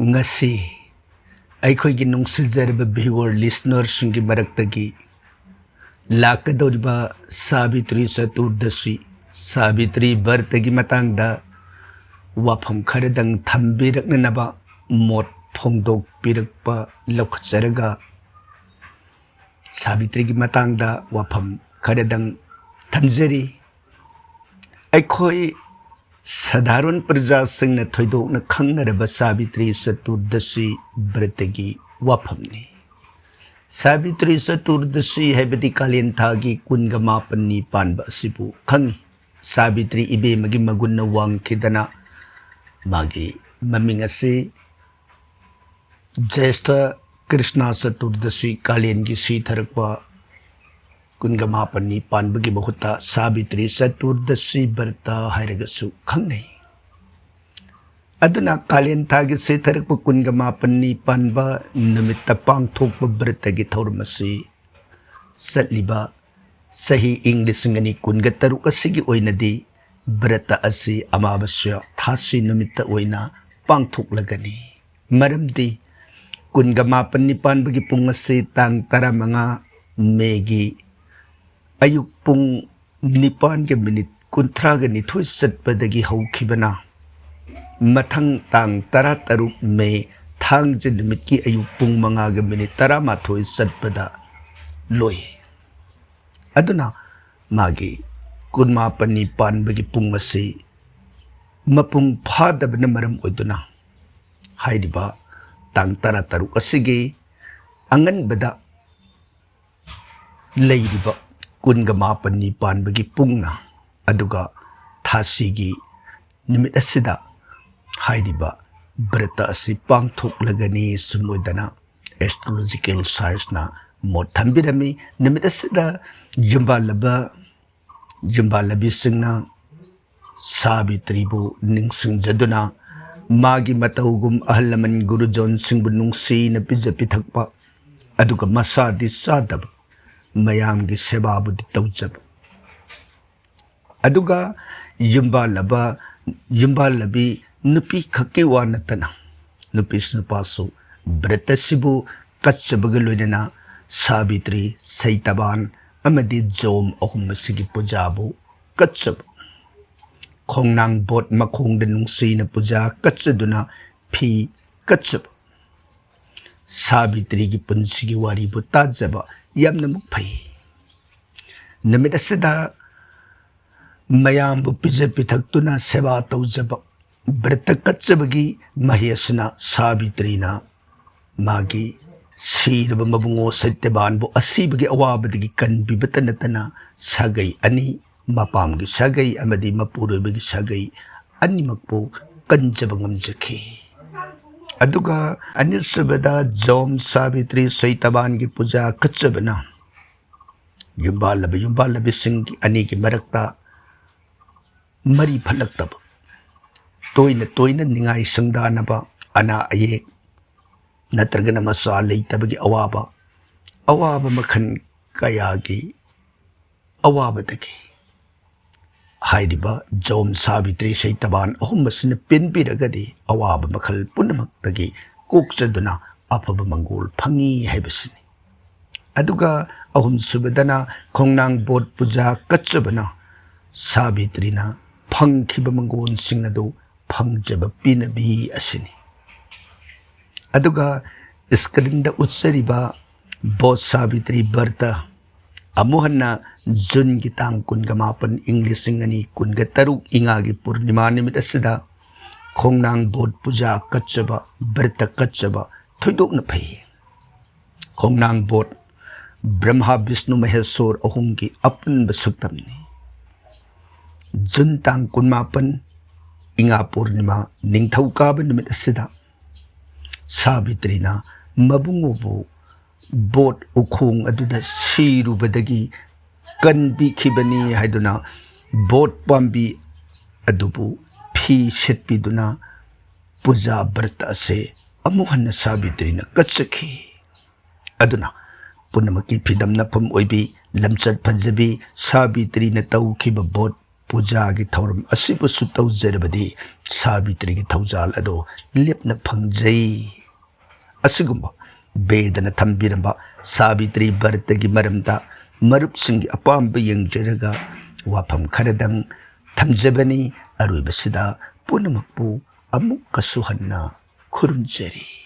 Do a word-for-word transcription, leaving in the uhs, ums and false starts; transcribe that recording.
ꯉꯁꯤ ꯑꯩꯈꯣꯏꯒꯤ ꯅꯨꯡꯁꯤꯖꯔꯕ viewer listenerꯁꯤꯡꯒꯤ ꯃꯔꯛꯇꯒꯤ ꯂꯥꯛꯀꯗꯧꯔꯤꯕ ꯁꯥꯕꯤꯇ꯭ꯔꯤ ꯆꯇꯨꯔꯗꯁꯤ, ꯁꯥꯕꯤꯇ꯭ꯔꯤ ꯕ꯭ꯔꯇꯒꯤ ꯃꯇꯥꯡꯗ ꯋꯥꯐꯝ ꯈꯔꯗꯪ ꯊꯝꯕꯤꯔꯛꯅꯅꯕ ꯃꯣꯠ ꯐꯣꯡꯗꯣꯛꯄꯤꯔꯛꯄ ꯂꯧꯈꯠꯆꯔꯒ, ꯁꯥꯕꯤꯇ꯭ꯔꯤꯒꯤ ꯃꯇꯥꯡꯗ ꯋꯥꯐꯝ ꯈꯔꯗꯪ ꯊꯝꯖꯔꯤ꯫ ꯑꯩꯈꯣꯏ ꯁꯙꯥꯔꯟ ꯄ꯭ꯔꯖꯥꯁꯤꯡꯅ ꯊꯣꯏꯗꯣꯛꯅ ꯈꯪꯅꯔꯕ ꯁꯥꯕꯤꯇ꯭ꯔꯤ ꯆꯇꯨꯔꯗꯁꯤ ꯕ꯭ꯔꯇꯒꯤ ꯋꯥꯐꯝꯅꯤ꯫ ꯁꯥꯕꯤꯇ꯭ꯔꯤ ꯆꯇꯨꯔꯗꯁꯤ ꯍꯥꯏꯕꯗꯤ ꯀꯥꯂꯦꯟ ꯊꯥꯒꯤ ꯀꯨꯟꯒ ꯃꯥꯄꯟꯅꯤ ꯄꯥꯟꯕ ꯑꯁꯤꯕꯨ ꯈꯪꯏ꯫ ꯁꯥꯕꯤꯇ꯭ꯔꯤ ꯏꯕꯦꯝꯃꯒꯤ ꯃꯒꯨꯟꯅ ꯋꯥꯡꯈꯤꯗꯅ ꯃꯥꯒꯤ ꯃꯃꯤꯡ ꯑꯁꯤ ꯖ꯭ꯌꯦꯁꯊ ꯀ꯭ꯔꯤꯁꯅ ꯆꯇꯨꯔꯗꯁꯤ, ꯀꯥꯂꯦꯟꯒꯤ ꯁꯤꯊꯔꯛꯄ ꯀꯨꯟꯒ ꯃꯥꯄꯟꯅꯤ ꯄꯥꯟꯕꯒꯤ ꯃꯍꯨꯠꯇ ꯁꯥꯕꯤꯇ꯭ꯔꯤ ꯆꯇꯨꯔꯗꯁꯤ ꯕ꯭ꯔꯇ ꯍꯥꯏꯔꯒꯁꯨ ꯈꯪꯅꯩ꯫ ꯑꯗꯨꯅ ꯀꯥꯂꯦꯟ ꯊꯥꯒꯤ ꯁꯤꯊꯔꯛꯄ ꯀꯨꯟꯒ ꯃꯥꯄꯟꯅꯤ ꯄꯥꯟꯕ ꯅꯨꯃꯤꯠꯇ ꯄꯥꯡꯊꯣꯛꯄ ꯕ꯭ꯔꯇꯒꯤ ꯊꯧꯔꯝ ꯑꯁꯤ ꯆꯠꯂꯤꯕ ꯆꯍꯤ ꯏꯪ ꯂꯤꯁꯤꯡ ꯑꯅꯤ ꯀꯨꯟꯒ ꯇꯔꯨꯛ ꯑꯁꯤꯒꯤ ꯑꯣꯏꯅꯗꯤ ꯕ꯭ꯔꯇ ꯑꯁꯤ ꯑꯃꯥꯕꯁ꯭ꯌ ꯊꯥꯁꯤ ꯅꯨꯃꯤꯠꯇ ꯑꯣꯏꯅ ꯄꯥꯡꯊꯣꯛꯂꯒꯅꯤ꯫ ꯃꯔꯝꯗꯤ ꯀꯨꯟꯒ ꯃꯥꯄꯟꯅꯤ ꯄꯥꯟꯕꯒꯤ ꯄꯨꯡ ꯑꯁꯤ ꯇꯥꯡ ꯇꯔꯥꯃꯉꯥ ꯃꯦꯒꯤ ꯑꯌꯨꯛ ꯄꯨꯡ ꯅꯤꯄꯥꯟꯒ ꯃꯤꯅꯤꯠ ꯀꯨꯟꯊ꯭ꯔꯥꯒ ꯅꯤꯊꯣꯏ ꯆꯠꯄꯗꯒꯤ ꯍꯧꯈꯤꯕꯅ ꯃꯊꯪ ꯇꯥꯡ ꯇꯔꯥꯇꯔꯨꯛ ꯃꯦ ꯊꯥꯡꯖ ꯅꯨꯃꯤꯠꯀꯤ ꯑꯌꯨꯛ ꯄꯨꯡ ꯃꯉꯥꯒ ꯃꯤꯅꯤꯠ ꯇꯔꯥꯃꯥꯊꯣꯏ ꯆꯠꯄꯗ ꯂꯣꯏ꯫ ꯑꯗꯨꯅ ꯃꯥꯒꯤ ꯀꯨꯟꯃꯥꯄꯟꯅꯤ ꯄꯥꯟꯕꯒꯤ ꯄꯨꯡ ꯑꯁꯤ ꯃꯄꯨꯡ ꯐꯥꯗꯕꯅ ꯃꯔꯝ ꯑꯣꯏꯗꯨꯅ ꯍꯥꯏꯔꯤꯕ ꯇꯥꯡ ꯇꯔꯥꯇꯔꯨꯛ ꯑꯁꯤꯒꯤ ꯑꯉꯟꯕꯗ ꯂꯩꯔꯤꯕ ꯀꯨꯟꯒ ꯃꯥꯄꯟꯅꯤ ꯄꯥꯟꯕꯒꯤ ꯄꯨꯡꯅ, ꯑꯗꯨꯒ ꯊꯥꯁꯤꯒꯤ ꯅꯨꯃꯤꯠ ꯑꯁꯤꯗ ꯍꯥꯏꯔꯤꯕ ꯕ꯭ꯔꯇ ꯑꯁꯤ ꯄꯥꯡꯊꯣꯛꯂꯒꯅꯤ꯫ ꯁꯨꯝ ꯑꯣꯏꯗꯅ astrological scienceꯅ ꯃꯣꯠ ꯊꯝꯕꯤꯔꯝꯃꯤ꯫ ꯅꯨꯃꯤꯠ ꯑꯁꯤꯗ ꯌꯨꯝꯕꯥꯜꯂꯕ ꯌꯨꯝꯕꯥꯜꯂꯕꯤꯁꯤꯡꯅ ꯁꯥꯕꯤꯇ꯭ꯔꯤꯕꯨ ꯅꯤꯡꯁꯤꯡꯖꯗꯨꯅ ꯃꯥꯒꯤ ꯃꯇꯧꯒꯨꯝ ꯑꯍꯜ ꯂꯃꯟ ꯒꯨꯔꯨꯖꯣꯟꯁꯤꯡꯕꯨ ꯅꯨꯡꯁꯤꯅ ꯄꯤꯖ ꯄꯤꯊꯛꯄ, ꯑꯗꯨꯒ ꯃꯁꯥꯗꯤ ꯆꯥꯗꯕ, ꯃꯌꯥꯝꯒꯤ ꯁꯦꯕꯥꯕꯨꯗꯤ ꯇꯧꯖꯕ꯫ ꯑꯗꯨꯒ ꯌꯨꯝꯕꯥꯜꯂꯕ, ꯌꯨꯝꯕꯥꯜꯂꯕꯤ ꯅꯨꯄꯤ ꯈꯛꯀꯤ ꯋꯥ ꯅꯠꯇꯅ ꯅꯨꯄꯤꯁꯨ ꯅꯨꯄꯥꯁꯨ ꯕ꯭ꯔꯇꯁꯤꯕꯨ ꯀꯠꯆꯕꯒ ꯂꯣꯏꯅꯅ ꯁꯥꯕꯤꯇ꯭ꯔꯤ, ꯁꯩꯇꯕꯥꯟ ꯑꯃꯗꯤ ꯖꯣꯝ ꯑꯍꯨꯝ ꯑꯁꯤꯒꯤ ꯄꯨꯖꯥꯕꯨ ꯀꯠꯆꯕ, ꯈꯣꯡꯅꯥꯡ ꯕꯣꯠ ꯃꯈꯣꯡꯗ ꯅꯨꯡꯁꯤꯅ ꯄꯨꯖꯥ ꯀꯠꯆꯗꯨꯅ ꯐꯤ ꯀꯠꯆꯕ, ꯁꯥꯕꯤꯇ꯭ꯔꯤꯒꯤ ꯄꯨꯟꯁꯤꯒꯤ ꯋꯥꯔꯤꯕꯨ ꯇꯥꯖꯕ ꯌꯥꯝꯅꯃꯛ ꯐꯩ꯫ ꯅꯨꯃꯤꯠ ꯑꯁꯤꯗ ꯃꯌꯥꯝꯕꯨ ꯄꯤꯖ ꯄꯤꯊꯛꯇꯨꯅ ꯁꯦꯕꯥ ꯇꯧꯖꯕ, ꯕ꯭ꯔꯇ ꯀꯠꯆꯕꯒꯤ ꯃꯍꯩ ꯑꯁꯤꯅ ꯁꯥꯕꯤꯇ꯭ꯔꯤꯅ ꯃꯥꯒꯤ ꯁꯤꯔꯕ ꯃꯕꯨꯡꯉꯣ ꯁꯇ꯭ꯌꯕꯥꯟꯕꯨ ꯑꯁꯤꯕꯒꯤ ꯑꯋꯥꯕꯗꯒꯤ ꯀꯟꯕꯤꯕꯇ ꯅꯠꯇꯅ ꯁꯥꯒꯩ ꯑꯅꯤ, ꯃꯄꯥꯝꯒꯤ ꯁꯥꯒꯩ ꯑꯃꯗꯤ ꯃꯄꯨꯔꯣꯏꯕꯒꯤ ꯁꯥꯒꯩ ꯑꯅꯤꯃꯛꯄꯨ ꯀꯟꯖꯕ ꯉꯝꯖꯈꯤ꯫ ꯑꯗꯨꯒ ꯑꯅꯤꯁꯨꯕꯗ ꯖꯣꯝ ꯁꯥꯕꯤꯇ꯭ꯔꯤ ꯁꯩꯇꯕꯥꯟꯒꯤ ꯄꯨꯖꯥ ꯀꯠꯆꯕꯅ ꯌꯨꯝꯕꯥꯜꯂꯕ ꯌꯨꯝꯕꯥꯜꯂꯕꯤꯁꯤꯡꯒꯤ ꯑꯅꯤꯒꯤ ꯃꯔꯛꯇ ꯃꯔꯤ ꯐꯠꯂꯛꯇꯕ, ꯇꯣꯏꯅ ꯇꯣꯏꯅ ꯅꯤꯡꯉꯥꯏ ꯁꯪꯗꯥꯅꯕ, ꯑꯅꯥ ꯑꯌꯦꯛ ꯅꯠꯇ꯭ꯔꯒꯅ ꯃꯆꯥ ꯂꯩꯇꯕꯒꯤ ꯑꯋꯥꯕ, ꯑꯋꯥꯕ ꯃꯈꯜ ꯀꯌꯥꯒꯤ ꯑꯋꯥꯕꯗꯒꯤ ꯍꯥꯏꯔꯤꯕ ꯖꯣꯝ ꯁꯥꯕꯤꯇ꯭ꯔꯤ ꯁꯩꯇꯕꯥꯟ ꯑꯍꯨꯝ ꯑꯁꯤꯅ ꯄꯦꯟꯕꯤꯔꯒꯗꯤ ꯑꯋꯥꯕ ꯃꯈꯜ ꯄꯨꯝꯅꯃꯛꯇꯒꯤ ꯀꯣꯛꯆꯗꯨꯅ ꯑꯐꯕ ꯃꯪꯒꯣꯜ ꯐꯪꯏ ꯍꯥꯏꯕꯁꯤꯅꯤ꯫ ꯑꯗꯨꯒ ꯑꯍꯨꯝꯁꯨꯕꯗꯅ ꯈꯣꯡꯅꯥꯡ ꯕꯣꯠ ꯄꯨꯖꯥ ꯀꯠꯆꯕꯅ ꯁꯥꯕꯤꯇ꯭ꯔꯤꯅ ꯐꯪꯈꯤꯕ ꯃꯪꯒꯣꯜꯁꯤꯡ ꯑꯗꯨ ꯐꯪꯖꯕ ꯄꯤꯅꯕꯤ ꯑꯁꯤꯅꯤ꯫ ꯑꯗꯨꯒ ꯁ꯭ꯀ꯭ꯔꯤꯟꯗ ꯎꯠꯆꯔꯤꯕ ꯕꯣꯠ ꯁꯥꯕꯤꯇ꯭ꯔꯤ ꯕ꯭ꯔꯇ ꯑꯃꯨꯛ ꯍꯟꯅ ꯖꯨꯟꯒꯤ ꯇꯥꯡ ꯀꯨꯟꯒ ꯃꯥꯄꯟ, ꯏꯪ ꯂꯤꯁꯤꯡ ꯑꯅꯤ ꯀꯨꯟꯒ ꯇꯔꯨꯛ ꯏꯉꯥꯒꯤ ꯄꯨꯔꯅꯤꯃꯥ ꯅꯨꯃꯤꯠ ꯑꯁꯤꯗ ꯈꯣꯡꯅꯥꯡ ꯕꯣꯠ ꯄꯨꯖꯥ ꯀꯠꯆꯕ, ꯕ꯭ꯔꯇ ꯀꯠꯆꯕ ꯊꯣꯏꯗꯣꯛꯅ ꯐꯩ꯫ ꯈꯣꯡꯅꯥꯡ ꯕꯣꯠ ꯕ꯭ꯔꯍꯃ ꯕꯤꯁꯅꯨ ꯃꯍꯦꯁꯣꯔ ꯑꯍꯨꯝꯒꯤ ꯑꯄꯨꯟꯕ ꯁꯛꯇꯝꯅꯤ꯫ ꯖꯨꯟ ꯇꯥꯡ ꯀꯨꯟꯃꯥꯄꯟ, ꯏꯉꯥ ꯄꯨꯔꯅꯤꯃꯥ, ꯅꯤꯡꯊꯧꯀꯥꯕ ꯅꯨꯃꯤꯠ ꯑꯁꯤꯗ ꯁꯥꯕꯤꯇ꯭ꯔꯤꯅ ꯃꯕꯨꯡꯉꯣꯕꯨ ꯕꯣꯠ ꯎꯈꯣꯡ ꯑꯗꯨꯗ ꯁꯤꯔꯨꯕꯗꯒꯤ ꯀꯟꯕꯤꯈꯤꯕꯅꯤ ꯍꯥꯏꯗꯨꯅ ꯕꯣꯠ ꯄꯥꯝꯕꯤ ꯑꯗꯨꯕꯨ ꯐꯤ ꯁꯦꯠꯄꯤꯗꯨꯅ ꯄꯨꯖꯥ ꯕ꯭ꯔꯇ ꯑꯁꯦ ꯑꯃꯨꯛ ꯍꯟꯅ ꯁꯥꯕꯤꯇ꯭ꯔꯤꯅ ꯀꯠꯆꯈꯤ꯫ ꯑꯗꯨꯅ ꯄꯨꯝꯅꯃꯛꯀꯤ ꯐꯤꯗꯝꯅꯐꯝ ꯑꯣꯏꯕꯤ, ꯂꯝꯆꯠ ꯐꯖꯕꯤ ꯁꯥꯕꯤꯇ꯭ꯔꯤꯅ ꯇꯧꯈꯤꯕ ꯕꯣꯠ ꯄꯨꯖꯥꯒꯤ ꯊꯧꯔꯝ ꯑꯁꯤꯕꯨꯁꯨ ꯇꯧꯖꯔꯕꯗꯤ ꯁꯥꯕꯤꯇ꯭ꯔꯤꯒꯤ ꯊꯧꯖꯥꯜ ꯑꯗꯣ ꯂꯦꯞꯅ ꯐꯪꯖꯩ꯫ ꯑꯁꯤꯒꯨꯝꯕ ꯕꯦꯗꯅ ꯊꯝꯕꯤꯔꯝꯕ ꯁꯥꯕꯤꯇ꯭ꯔꯤ ꯕ꯭ꯔꯇꯒꯤ ꯃꯔꯝꯗ ꯃꯔꯨꯞꯁꯤꯡꯒꯤ ꯑꯄꯥꯝꯕ ꯌꯦꯡꯖꯔꯒ ꯋꯥꯐꯝ ꯈꯔꯗꯪ ꯊꯝꯖꯕꯅꯤ꯫ ꯑꯔꯣꯏꯕꯁꯤꯗ ꯄꯨꯝꯅꯃꯛꯄꯨ ꯑꯃꯨꯛꯀꯁꯨ ꯍꯟꯅ ꯈꯨꯔꯨꯝꯖꯔꯤ꯫